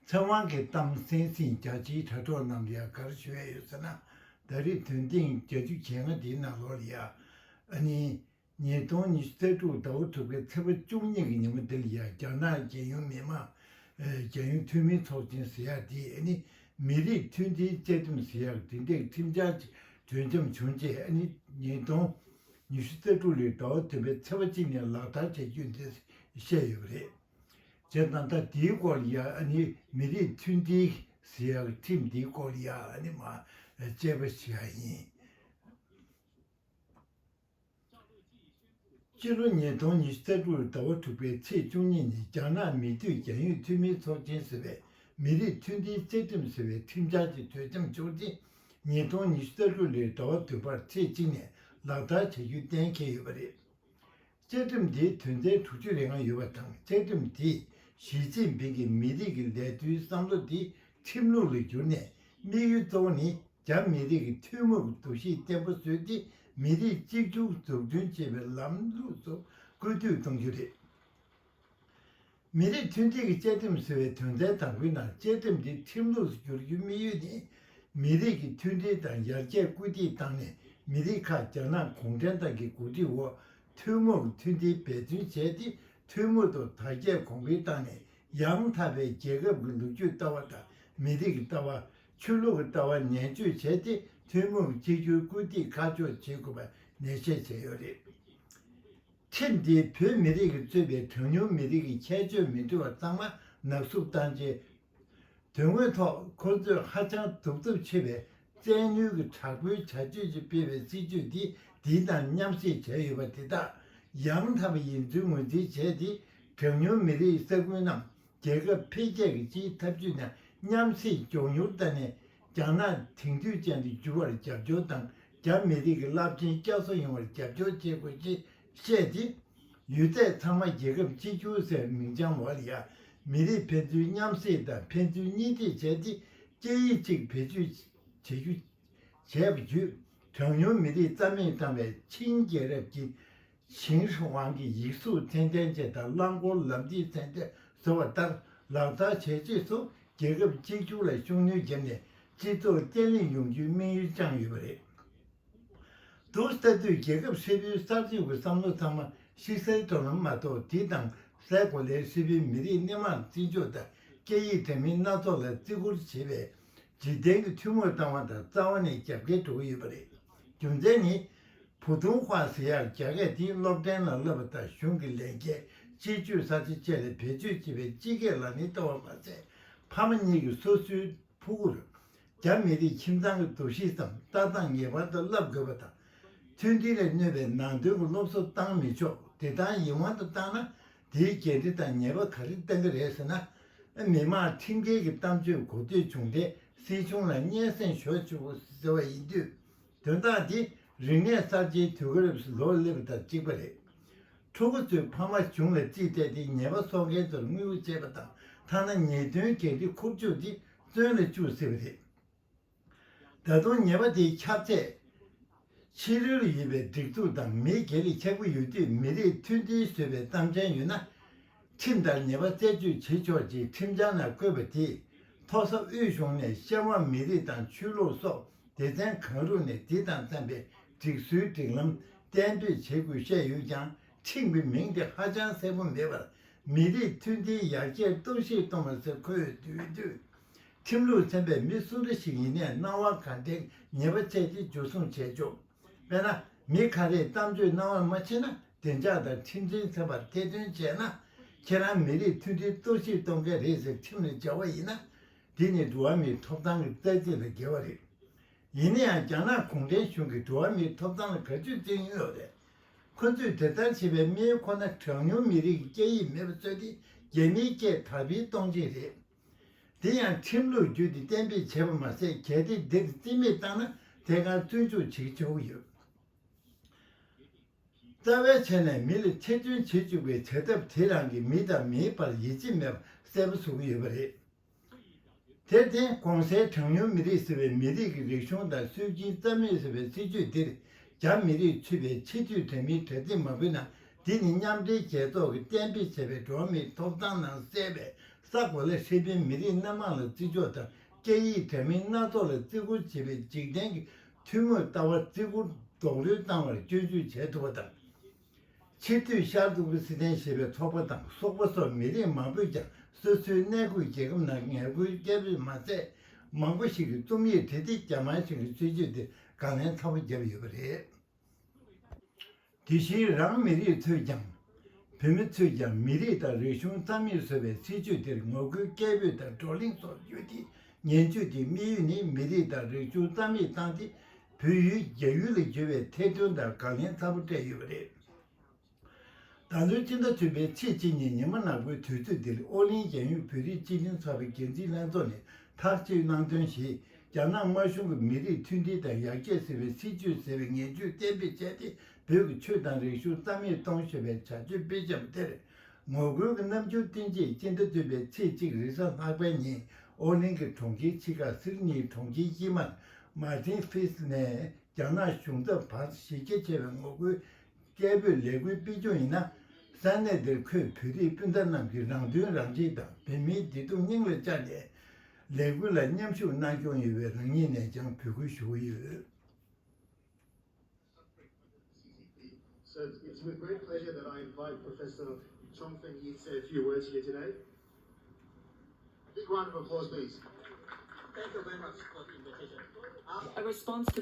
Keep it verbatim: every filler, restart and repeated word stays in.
ཚེ་དབང་གི་གཏམ་གསན་གཟིགས་མཇལ་ཕྱིར་དྲ་གྲོགས་རྣམས་ལ་ཡ་ག་རེ་ཞུ་ཡ་ཡོད་ཟེར་ན། ད་རེས་དོན་ཐེངས་བརྒྱད་ཅུ་གྱ་ལྔ་འདིའི་ནང་ལོགས་ལ་ཡ། ཨ་ནི། ཉིས་སྟོང་ཉི་ཤུ་རྩ་དྲུག་ཟླ་བ་དྲུག་པའི་ཚེས་པ་བཅུ་གཉིས་ཀྱི་ཉིན་མོ་འདི་ལ་ཡ། རྒྱ་ནག་རྒྱལ་ཡོངས་མི་དམངས་རྒྱལ་ཡོངས་འཐུས་མིའི་ཚོགས་ཆེན་ཟེར་ཡག་འདི། ཨ་ནི། མི་རིགས་མཐུན་སྒྲིལ་བཅའ་ཁྲིམས་ཟེར་ཡག་འདི་འདྲའི་ཁྲིམས་འཆར་ཅིག་གྲོས་འཆམ་བྱུང་རྗེས། ཨ་ནི། ཉིས་སྟོང་ཉི་ཤུ་རྩ་དྲུག་ལོའི་ཟླ་བ་བདུན་པའི་ཚེས་པ་གཅིག་ནས་ལག་བསྟར་བྱ་རྒྱུ་འདི་བཤད་ཡོད་པ་རེད། བྱས་ཙང་ད་འདིའི་སྐོར་ལ་ཡ། ཨ་ནི། མི་རིགས་མཐུན་སྒྲིལ་ཟེར་ཡག་ཁྲིམས་འདིའི་སྐོར་ལ་ཡ། ཨ་ནི། མར་དཔྱད་པ་བྱེད་ཡག་ཡིན། སྤྱི་ལོ་ཉིས་སྟོང་ཉི་ཤུ་རྩ་དྲུག་ཟླ་བ་དྲུག་པའི་ཚེས་བཅུ་གཉིས་ཉིན། རྒྱ་ནག་མི་སྡོད་རྒྱལ་ཡོངས་འཐུས་མིའི་ཚོགས་ཆེན་ཟེར་བས་མི་རིགས་མཐུན་སྒྲིལ་བཅའ་ཁྲིམས་ཟེར་བའི་ཁྲིམས་འཆར་ཅིག་གྲོས་འཆམ་བྱུང་རྗེས། ཉིས་སྟོང་ཉི་ཤུ་རྩ་དྲུག་ལོའི་ཟླ་བ་བདུན་པར་ཚེས་གཅིག་ནས་ལག་བསྟར་བྱ་རྒྱུ་གཏན་འཁེལ་ཡོད་པ་རེད། བཅའ་ཁྲིམས་འདིའི་དོན་ཚན་དྲུག་ཅུ་རེ་ལྔ་ཡོད་པ་དང་། བཅའ་ཁྲིམས་འདིས་ཞི་ཅིན་ཕིང་གིས་མི་རིགས་ཀྱི་ལས་དོན་བསམ་བློ་འདི་ཁྲིམས་ལུགས་ལ་བསྒྱུར་ནས། དམིགས་ཡུལ་གཙོ་བོ་ནི་རྒྱ་མི་རིགས་ཀྱི་ཐུན་མོང་གི་འདུ་ཤེས་བརྟན་པོ་བཟོས་ཏེ། མི་རིགས་གཅིག་གྱུར་འཛུགས་སྐྲུན་བྱེད་པའི་ལམ་ལུགས་སུ་སྐུལ་འདེད་གཏོང་རྒྱུ་རེད། མི་རིགས་མཐུན་སྒྲིལ་གྱི་བཅའ་ཁྲིམས་ཟེར་བའི་དོན་ཚན་དང་པོའི་ནང་། བཅའ་ཁྲིམས་འདི་ཁྲིམས་ལུགས་སུ་བསྒྱུར་རྒྱུའི་དམིགས་ཡུལ་ནི། མི་རིགས་ཀྱི་མཐུན་སྒྲིལ་དང་ཡར་རྒྱས་སྐུལ་འདེད་བཏང་ནས། མི་རིགས་ཁག་རྒྱ་ནག་གུང་ཁྲན་ཏང་གི་འགོ་ཁྲིད་འོག་ཐུན་མོང་གི་མཐུན་སྒྲིལ་འབད་བརྩོན་བྱས་ཏེ། ཐུན་མོང་དུ་དར་རྒྱས་གོང་འཕེལ་བཏང་ནས། ཡང་དག་པའི་རྒྱལ་ཁབ་ཀྱི་ལོ་རྒྱུས་ལྟ་བ་དང་། མི་རིགས་ཀྱི་ལྟ་བ། ཆོས་ལུགས་ཀྱི་ལྟ་བ་ནན་བརྗོད་བྱས་ཏེ། ཐུན་མོང་གི་གཅིག་གྱུར་སྐུལ་འདེད་ཁག་གཅོག་བྱེད་དགོས་པ་ནན་བཤད་བྱས་ཡོད་རེད། ཁྲིམས་འདིས་བོད་མི་རིགས་ཀྱིས་གཙོས་པའི་གྲངས་ཉུང་མི་རིགས་ཀྱི་ཁྱད་ཆོས་མི་མཐུན་པ་ཚང་མ་ནག་བསུབ་བཏང་རྗེས། དོན་དངོས་ཐོག་ཁོ་ཚོས་ཧ་ཅང་གདུག་རྩུབ་ཆེ་བའི་བཙན་གནོན་གྱི་དྲག་པོའི་བྱ་སྤྱོད་ཅིག་སྤེལ་བའི་སྲིད་བྱུས་འདི་འདི་དང་མཉམ་བསྲེས་བྱས་ཡོད་པ་དེ་དག་ཡང་དག་པ་ཡིན་ཚུལ་ངོས་འཛིན་བྱས་ཏེ། གྲངས་ཉུང་མི་རིགས་ས་ཁུལ་རྣམས་རྒྱལ་ཁབ་འཕེལ་རྒྱས་ཀྱི་སྤྱིའི་འཐབ་ཇུས་ནང་མཉམ་བསྲེས་མགྱོགས་མྱུར་བཏང་ནས། རྒྱ་ནག་དེང་དུས་ཅན་དུ་འགྱུར་བར་རྒྱབ་སྐྱོར་དང་། རྒྱ་མི་རིགས་ཀྱི་རླབས་ཆེན་བསྐྱར་གསོ་ཡོང་བར་རྒྱབ་སྐྱོར་བྱེད་དགོས་ཞེས་བཤད་དེ། ཡུལ་ཚད་ཚང་མ་རྒྱལ་ཁབ་གཅིག་གྱུར་ཟེར་མིང་བྱང་འོག་ལ་ཡ། མི་རིགས་ཕན་ཚུན་མཉམ་བསྲེས་དང་ཕན་ཚུན་གཉིས་སྡེབ་བྱས་ཏེ། སྐད་ཡིག་གཅིག་བེད་སྤྱོད་བྱེད་རྒྱུ་བྱས་པ་བརྒྱུད། གྲངས་ཉུང་མི་རིགས་རྩ་མེད་བཏང་བའི་ཆིང་རྒྱལ་རབས་ཀྱི་ཆིང་ཧྲི་ཝང་གི་ཡིག་གཟུགས་མཚན་ལྡན་ཅན་དང་རླངས་འཁོར་ལམ་ཐིག་མཚན་ལྡན་བཟོ་བ་ལྟར་ལག་བསྟར་བྱས་རྗེས་སུ། རྒྱལ་ཁབ་གཅིག་གྱུར་ལ་ཤུགས་སྣོན་བརྒྱབ་ནས། སྤྱི་ཚོགས་བརྟན་ལྷིང་ཡོང་རྒྱུའི་དམིགས་ཡུལ་བཅངས་ཡོད་པ་རེད། འདུག་ལྟ་དུས། རྒྱལ་ཁབ་ཧྲིལ་པོའི་གསར་གཏོད་ཀྱི་བསམ་བློ་ཚང་མ་ཤི་གསོན་དོ་དམ་མ་གཏོགས། དེ་དང་སའི་གོ་ལའི་ཧྲིལ་པོའི་མི་རིགས་སྣེ་མང་བརྩི་འཇོག་དང་། སྐད་ཡིག་འདྲ་མིན་སྣ་ཚོགས་ལ་བརྩི་བཀུར་བྱེད་པའི་འཇིག་རྟེན་གྱི་ཐུན་མོང་བཏང་བ་དང་རྩ་བ་ནས་རྒྱབ་འགལ་འགྲོ་གི་ཡོད་པ་རེད། རྒྱུ་མཚན་ནི། ཕུ་ཐུང་ཧྭ་ཟེར་ཡག་རྒྱ་སྐད་འདི་སློབ་གྲྭའི་ནང་བསླབ་པ་དང་། གཞུང་གི་ལས་འགན། སྤྱི་སྤྱོད་ས་ཆ་བཅས་ལ་བེད་སྤྱོད་བྱེད་པའི་སྤྱི་སྐད་ལ་ནི་ལྟ་བ་མ་ཟད། ཕ་མ་གཉིས་ཀྱིས་སོ་སོའི་ཕྲུ་གུར་རྒྱ་མི་རིགས་ཁྱིམ་ཚང་གི་འདུ་ཤེས་སམ་ལྟ་སྟངས་ངེས་པར་དུ་བསླབ་དགོས་པ་དང་། མཐུན་སྒྲིལ་ལ་གནོད་པའི་ནང་དོན་གྱི་སློབ་གསོ་བཏང་མི་ཆོག། དེ་ལྟར་ཡིད་དབང་དུ་བཏང་ན། དེའི་འགན་འཁྲི་དང་ཉེས་པ་ག་རེ་བཏང་གི་རེད་ཟེར་ན། མི་དམངས་ཁྲིམས་འགལ་གྱི་གཏམ་བརྗོད་གོ་ཐོས་བྱུང་དུས། སྲིད་གཞུང་ལ་སྙན་སེང་ཞུ་ཆོག་ཟེར་བ་ཡིན་དུས། དོན་དག་འདི་རིག་གནས་གསར་བརྗེའི་དུས་སྐབས་ལོ་སླེབས་པ་དང་གཅིག་པ་རེད། ཕྲུ་གུ་ཚོས་ཕ་མ་གཞུང་ལ་རྩིས་སྤྲད་དེ། ཉེས་པ་གསོག་མཁན་ཚོར་དངུལ་བྱེད་པ་དང་། ཐ་ན་ཉེས་དོན་འགན་འཁྲི་འཁུར་ཕྱོགས་འདི་བཙོན་ལ་བཅུག་སྲིད་པ་རེད། ད་དུང་ཉེས་པ་དེའི་ཁྱབ་ཚད། ཕྱི་རོལ་ཡོད་པའི་སྒྲིག་འཛུགས་དང་མིའི་སྒེར་ལ་ཁྱབ་ཀྱི་ཡོད་དུས། མི་རིགས་མཐུན་སྒྲིལ་བཟོས་པའི་གཏམ་ཚན་ཡོད་ན། ཁྲིམས་ལྟར་ཉེས་པ་རྩད་གཅོད་བྱེད་ཆོག་ཅེས་ཁྲིམས་འཆར་ནང་བཀོད་པ་དེས། ཐོག་ས་དབུས་གཞུང་ནས་ཤར་དབང་མི་རིགས་དང་ཆོས་ལུགས་སོགས་སྡེ་ཚན་གང་རུང་ནས་འདི་དང་འཚམ་པའི་སྒྲིག་སྲོལ་སྒྲིག་ལམ་གཏན་འབེབས་བྱེད་དགོས་བཤད་ཡོད་ཀྱང་། ཁྲིམས་ཀྱི་མིང་དེ་ཧ་ཅང་གསལ་པོ་མེད་པར། མི་རིགས་མཐུན་སྒྲིལ་ཡར་རྒྱས་གཏོར་བཤིག་གཏོང་བ་ཟེར་འཁོད་ཡོད་དུས། ཁྲིམས་ལུགས་མཚོན་པའི་མི་སུ་འདྲ་ཞིག་ཡིན་ནའང་སྣང་བ་གང་དྲན་ཉེས་པ་བཅད་དེ་འཇུ་བཟུང་བྱས་ཆོག། དཔེར་ན། མི་ཁ་རས་གཏམ་བརྗོད་གནང་བ་མ་བྱས་ན། བདེ་འཇགས་དང་ཁྲིམས་འཛིན་ཚན་པར་ཐེར་འདོན་བྱས་ན། ཁྱེད་རང་མི་རིགས་མཐུན་སྒྲིལ་གཏོར་བཤིག་གཏོང་མཁན་རེད་ཟེར་ཁྲིམས་ལ་སྦྱར་བ་ཡིན་ན། འདི་ནི་འགྲོ་བ་མིའི་ཐོབ་ཐང་གི་རྩ་ཚིག་ལ་འགལ་བ་རེད། ཡིན་ན་ཡང་། རྒྱ་ནག་གུང་ཁྲན་གཞུང་གིས་འགྲོ་བ་མིའི་ཐོབ་ཐང་ལ་ག་ཚོད་བརྩི་མྱོང་ཡོད་རེད། ཁོ་ཚོས་དེ་ལྟར་བྱེད་པའི་དམིགས་ཡུལ་ཁོ་ན། གྲངས་ཉུང་མི་རིགས་ཀྱི་སྐད་ཡིག་མེད་པ་བཟོས་ཏེ། རྒྱ་མིའི་སྐད་དར་སྤེལ་གཏོང་ཆེད་རེད། དེ་ཡང་ཁྲིམས་ལུགས་བརྒྱུད་དེ་གཏན་འབེབས་བྱས་པ་མ་ཟད། གལ་ཏེ་འདིར་རྩིས་མེད་བཏང་ན། དེ་གར་བཙོན་འཇུག་བྱེད་ཆོག་གི་ཡོད། རྩ་བའི་ཆ་ནས་མི་ལ་ཐེར་འདོན་བྱེད་བཅུག་པའི་བྱ་ཐབས་དེ་རང་གིས་མི་དང་མིའི་བར་ཡིད་ཆེས་མེད་པ་གསལ་པོ་བཟོ་གི་ཡོད་པ་རེད། དེར་བརྟེན། གོང་གསལ་གྲངས་ཉུང་མི་རིགས་ཟེར་བའི་མི་རིགས་ཀྱི་རིག་གཞུང་དང་སྲོལ་རྒྱུན་རྩ་མེད་ཟེར་བའི་སྲིད་བྱུས་འདིར། རྒྱ་མི་རིགས་ཚུད་པའི་ཆེས་མཐོའི་གྲོས་མོལ་གྲ་སྒྲིག་མ་ཕུལ་ན། འདི་ནི་མཉམ་འབྲེལ་རྒྱལ་ཚོགས་ཀྱིས་གཏན་འབེབས་བྱས་པའི་འགྲོ་བ་མིའི་ཐོབ་ཐང་ནང་གསལ་བའི་ ས་གོ་ལ་ཧྲིལ་པོའི་མི་རིགས་སྣ་མང་ལ་བརྩི་འཇོག་དང་། སྐད་ཡིག་འདྲ་མིན་སྣ་ཚོགས་ལ་བརྩི་བཀུར་བྱེད་པའི་འཇིག་རྟེན་གྱི་ཐུན་མོང་ལྟ་བ་བརྩི་བཀུར་རྡོག་རོལ་བཏང་བར་སྐྱོན་བརྗོད་བྱས་ཐུབ་པ་དང་། ཕྱིར་སྡོད་ཤར་ཏུར་ཀི་སི་ཐན་ཞེས་པའི་ཚོགས་པ་དང་སོག་པོ་སོགས་མི་རིགས་མང་པོས་ཀྱང་སོ་སོའི་གནས་འཁོད་རྒྱལ་ཁབ་ནང་ངལ་རྒོལ་བརྒྱབ་པས་མ་ཚད། མང་པོ་ཞིག་གིས་རྩོམ་ཡིག་བྲིས་ཏེ་རྒྱ་དམར་གཞུང་གི་སྲིད་བྱུས་དེར་དགག་ལན་ཚ་པོ་བརྒྱབ་ཡོད་པ་རེད། དེ་བཞིན་རང་མི་རིགས་ཚོས་ཀྱང་། བོད་མི་ཚོས་ཀྱང་མི་རིགས་དང་རིག་གཞུང་རྩ་མེད་བཟོ་བའི་སྲིད་བྱུས་དེར་ངོ་རྒོལ་སྐད་འབོད་དང་བགྲོ་གླེང་སོགས་ཡོད་དེ། ངན་བྱུས་དེའི་དམིགས་ཡུལ་ནི་མི་རིགས་དང་རིག་གཞུང་རྩ་མེད་བཏང་སྟེ། བོད་ཡུལ་རྒྱ་ཡུལ་ལ་བསྒྱུར་བའི་ཐེར་འདོན་དང་དགག་ལན་ཚ་པོ་སྤྲད་ཡོད་པ་རེད། ད་ལོའི་སྤྱི་ཟླ་བཅུ་པའི་ཚེས་གཅིག་ཉིན་ཉི་མ་ནག་པོའི་དུས་ཚོད་འདིར་ཨོ་གླིང་རྒྱལ་ཡོངས་བོད་རིགས་སྤྱི་མཐུན་ཚོགས་པའི་འགན་འཛིན་ལྷན་ཚོགས་ནས་ཐག་གཅོད་གནང་དོན་བཞིན། རྒྱ་ནག་དམར་གཞུང་གི་མི་རིགས་མཐུན་སྒྲིལ་དང་ཡར་རྒྱས་ཟེར་བའི་སྲིད་བྱུས་ཟེར་བའི་ངན་བྱུས་གཏན་འབེབས་བྱས་ཏེ། བོད་ཀྱི་ཆོས་དང་རིག་གཞུང་རྩ་མེད་གཏོང་ཞེས་པའི་བྱ་སྤྱོད་སྤེལ་བཞིན་པ་དེར། ངོ་རྒོལ་གྱི་རྣམ་འགྱུར་བསྟན་ཆེད་སྤྱི་ཟླ་བདུན་པའི་ཚེས་གཅིག་རེས་གཟའ་ལྷག་པའི་ཉིན་ཨོ་གླིང་གི་གྲོང་ཁྱེར་ཕྱི་ཁ་སིད་ནིའི་གྲོང་ཁྱེར་དཀྱིལ་མར་མཱ་ཏིན་ཧྥིས་ནས། རྒྱ་ནག་གཞུང་ཚབ་བར་གཞི་རྒྱ་ཆེ་བའི་ངོ་རྒོལ་སྐད་འབོད་ལས་འགུལ་སྤེལ་རྒྱུ་ཡིན་ན། ས་གནས་འདིར་འཁོད་བོད་རིགས་སྤུན་ཟླ་རྣམས་ཀྱིས་རང་དོན་རང་གཅེས་དང་བོད་མིའི་བདེ་སྡུག་སྙིང་ལ་བཅངས་ནས་ལས་འགུལ་ལ་མཉམ་ཞུགས་གནང་སྐྱོང་ཡོད་པས་རང་ཉིད་ནས་ཀྱང་འབོད་སྐུལ་ཞུ་གི་ཡོད། So it's with great pleasure that I invite Professor Chong Feng Yi to say a few words here today. A big round of applause, please. Thank you very much for the invitation. A response to